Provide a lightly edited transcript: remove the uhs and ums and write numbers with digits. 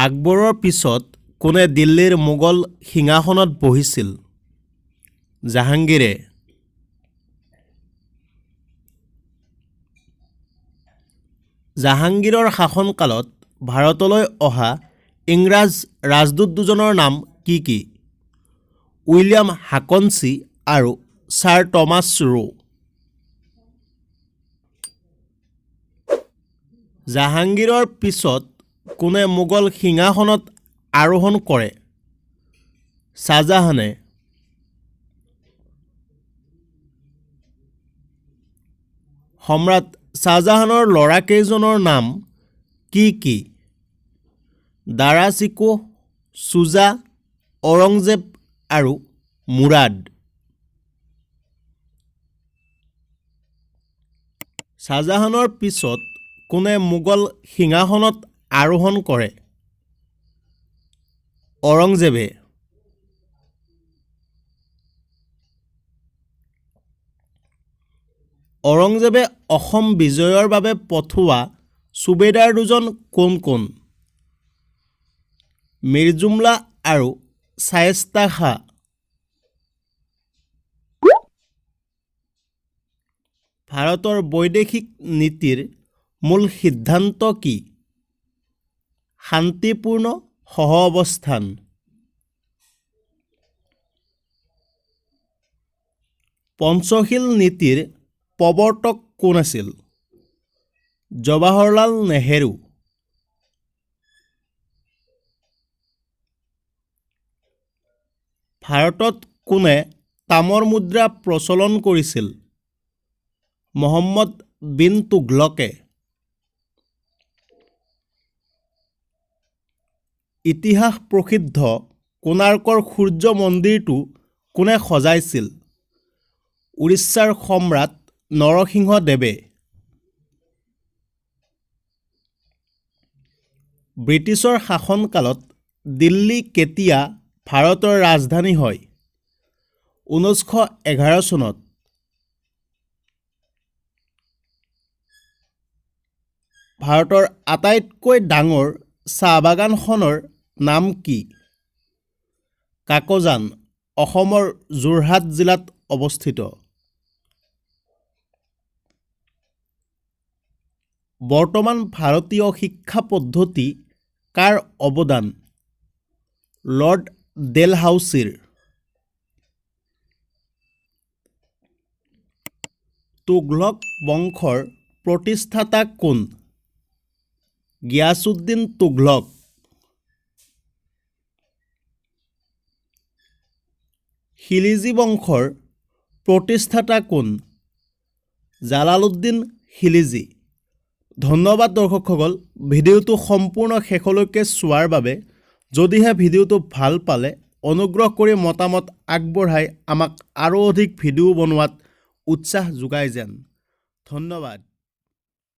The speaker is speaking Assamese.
আকবৰৰ পিছত কোনে দিল্লীৰ মোগল সিংহাসনত বহিছিল? জাহাংগীৰে। জাহাংগীৰৰ শাসনকালত ভাৰতলৈ অহা ইংৰাজ ৰাজদূত দুজনৰ নাম কি কি? উইলিয়াম হাকঞ্চি আৰু ছাৰ টমাছ ৰো। জাহাংগীৰৰ পিছত কোনে মোগল সিংহাসনত আৰোহণ কৰে? শ্বাহজাহানে। সম্ৰাট শ্বাহজাহানৰ ল'ৰাকেইজনৰ নাম কি কি? দাৰা চিকোহ, চুজা, ঔৰংজেব আৰু মুৰাদ। শ্বাহজাহানৰ পিছত কোনে মোগল সিংহাসনত আৰোহণ কৰে? ঔৰংজেবে। ঔৰংজেবে অসম বিজয়ৰ বাবে পঠোৱা চুবেদাৰ দুজন কোন কোন? মিৰজুমলা আৰু শায়েস্তা খাঁ। ভাৰতৰ বৈদেশিক নীতিৰ মূল সিদ্ধান্ত কি? শান্তিপূৰ্ণ সহাৱস্থান। পঞ্চশীল নীতিৰ প্ৰৱৰ্তক কোন আছিল? জৱাহৰলাল নেহেৰু। ভাৰতত কোনে তামৰ মুদ্ৰা প্ৰচলন কৰিছিল? মহম্মদ বিন তুঘলকে। ইতিহাস প্ৰসিদ্ধ কোণাৰ্কৰ সূৰ্য মন্দিৰটো কোনে সজাইছিল? উৰিষ্যাৰ সম্ৰাট নৰসিংহদেৱে। ব্ৰিটিছৰ শাসনকালত দিল্লী কেতিয়া ভাৰতৰ ৰাজধানী হয়? 1911 চনত। ভাৰতৰ আটাইতকৈ ডাঙৰ চাহ বাগানখনৰ নাম কি? কাকজান, অসমৰ যোৰহাট জিলাত অৱস্থিত। বৰ্তমান ভাৰতীয় শিক্ষা পদ্ধতি কাৰ অৱদান? লৰ্ড ডেলহাউছিৰ। তুঘলক বংশৰ প্ৰতিষ্ঠাতা কোন? গিয়াছুদ্দিন তুঘলক। খিলজী বংশৰ প্ৰতিষ্ঠাতা কোন? জালালুদ্দিন খিলজী। ধন্যবাদ দৰ্শকসকল, ভিডিঅ'টো সম্পূৰ্ণ শেষলৈকে চোৱাৰ বাবে। যদিহে ভিডিঅ'টো ভাল পালে অনুগ্ৰহ কৰি মতামত আগবঢ়াই আমাক আৰু অধিক ভিডিঅ' বনোৱাত উৎসাহ যোগায় যেন। ধন্যবাদ।